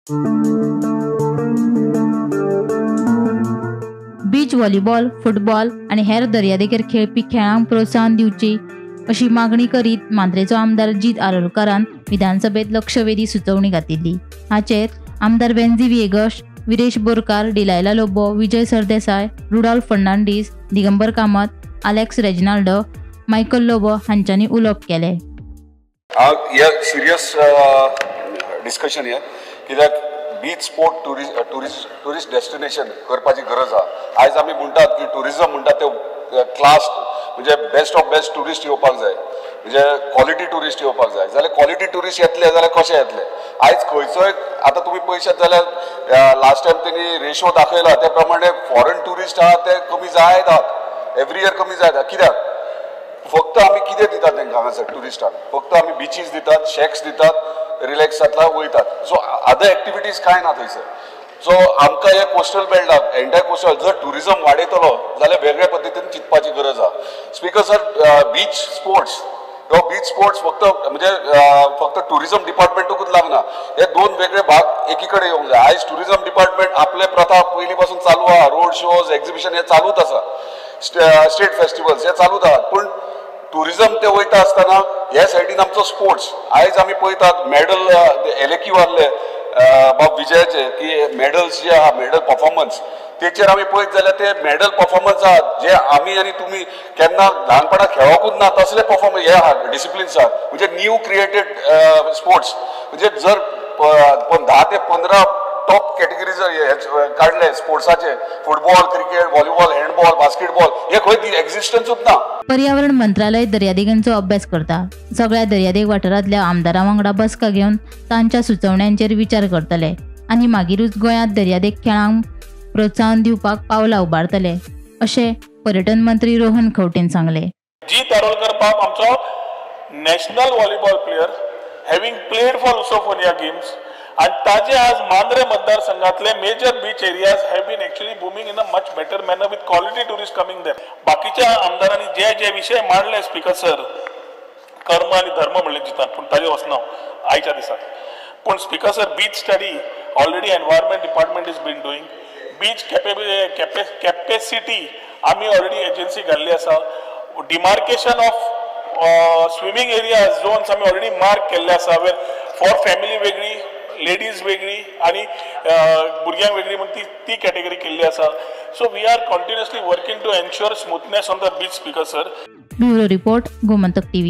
Beach volleyball, football आनी हेर दर्यादेगेर खेळपी खेळांक प्रोत्साहन दिवची अशी मागणी करीत मांद्रेचो आमदार जीत आरोलकारान विधानसभेत लक्षवेधी सुचोवणी घातिल्ली. हाचेर आमदार Venzy Viegas, Viresh Borkar, Delilah Lobo, Vijay Sardesai, Rudolph Fernandes, Digambar Kamat, Alex Reginaldo, Michael Lobo हांच्यांनी उलोवप केलें. हे सिरियस डिस्कशन हे कित्याक बीच स्पोर्ट ट्युरिस्ट डेस्टिनेशन करपाची गरज आहा. आयज आमी म्हणटात की ट्युरिजम म्हणटात ते क्लास म्हणजे बेस्ट ऑफ बेस्ट ट्युरिस्ट येवपाक जाय, म्हणजे क्वॉलिटी ट्युरिस्ट येवपाक जाय. जाल्यार क्वॉलिटी ट्युरिस्ट येतले जाल्यार कशे येतले? आयज खंयचोय आतां तुमी पळयशात जाल्यार लास्ट टायम तेणी रेशो दाखयला ते प्रमाणे फॉरेन ट्युरिस्ट आहा ते कमी जायत आहात, एवरी इयर कमी जायत आहा. कित्याक? फक्त आमी कितें दितात तांकां हांगासर ट्युरिस्टांक? फक्त आमी बिचीस दितात, शॅक्स दितात, रिलॅक्स जातला वयतात. सो अदर एक्टिविटीज कांय ना थंयसर. सो आमकां हे कोस्टल बेल्टाक एंटायर कोस्टल जर ट्युरिजम वाडयतलो जाल्यार वेगळ्या पद्दतीन चिंतपाची गरज आहा. स्पीकर सर, बीच स्पोर्ट्स हो बीच स्पोर्ट्स फक्त म्हणजे फक्त ट्युरिजम डिपार्टमेंटूच लागना, हे दोन वेगळे भाग एकी कडेन येवंक जाय. आयज ट्युरिजम डिपार्टमेंट आपले प्रथा पयलीं पासून चालू आहा, रोड शोज, एक्झिबिशन हे चालूच आसा, स्टेट फेस्टिवल्स हे चालूच आहात. पूण ट्युरिजम ते वयता आसतना ह्या सायडीन आमचो स्पोर्ट्स आयज आमी पळयतात मॅडल एलएक्यू आहले बाब विजयाचे की मॅडल्स जे आहा, मॅडल परफॉर्मन्स तेचेर आमी पळयत जाल्यार ते मॅडल परफॉर्मन्स आहात जे आमी आनी तुमी केन्ना ल्हानपणां खेळोकूच ना तसले परफॉर्मन्स हे आहात, डिसिप्लिन्स आहात. म्हणजे न्यू क्रिएटेड स्पोर्ट्स म्हणजे जर 10 ते 15 टॉप कॅटेगरीज जर काडले स्पोर्ट्साचे, football, cricket, volleyball, handball, basketball, हे खंय एक्झिस्टन्सूच ना. पर्यावरण मंत्रालय दर्यादेगांचो अभ्यास करता. सगळ्या दर्यादेग वाठारांतल्या आमदारां वांगडा बसका घेवन तांच्या सुचोवण्यांचेर विचार करतले आनी मागीरूच गोंयांत दर्यादेग खेळांक प्रोत्साहन दिवपाक पावलां उबारतले अशें पर्यटन मंत्री रोहन खंवटेन सांगलें. जीत आरोलकर बाब आमचो national volleyball player, having played for Lusofonia games, आनी ताजे आज मांद्रे मतदारसंघातले major beach areas have been actually booming in a much better manner with quality tourist coming there. बाकीच्या आमदारांनी जे जे विशय मांडले स्पीकर सर, कर्म आनी धर्म म्हणले जितान, पूण ताजे वचना आयच्या दिसाक. पूण speaker sir, beach study already environment department is been doing. Beach capacity आमी ऑलरेडी एजन्सी घाल्ली आसा. Demarcation of swimming area zones आमी ऑलरेडी मार्क केल्ले आसा, फॉर फॅमिली वेगळी, लेडीज वेगळी आनी भुरग्यांक वेगळी म्हण ती कॅटेगरी केल्ली आसा. So we are continuously working to ensure smoothness on the beach. Speaker sir. Bureau report, Gomantak TV.